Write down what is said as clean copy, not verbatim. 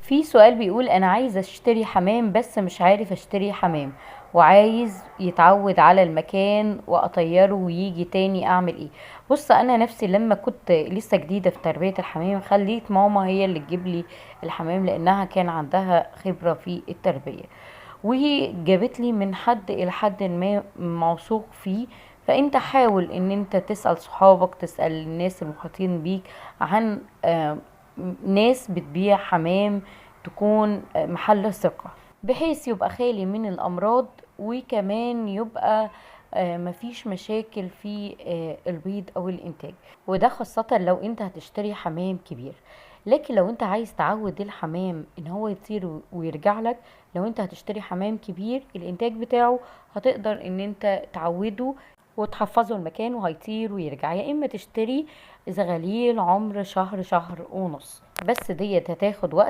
في سؤال بيقول انا عايز اشتري حمام بس مش عارف اشتري حمام، وعايز يتعود على المكان واطيره ويجي تاني، اعمل ايه؟ انا نفسي لما كنت لسه جديدة في تربية الحمام خليت ماما هي اللي تجيب لي الحمام، لانها كان عندها خبرة في التربية، وجابت لي من حد الى حد ما موثوق فيه. فانت حاول ان انت تسأل صحابك، تسأل الناس المحيطين بيك عن ناس بتبيع حمام تكون محل ثقة، بحيث يبقى خالي من الأمراض، وكمان يبقى مفيش مشاكل في البيض أو الإنتاج. وده خاصة لو انت هتشتري حمام كبير. لكن لو انت عايز تعود الحمام ان هو يطير ويرجع لك، لو انت هتشتري حمام كبير الانتاج بتاعه هتقدر ان انت تعوده وتحفظه المكان وهيطير ويرجع. يا اما تشتري زغاليل عمر شهر، شهر ونص، بس ديت هتاخد وقت.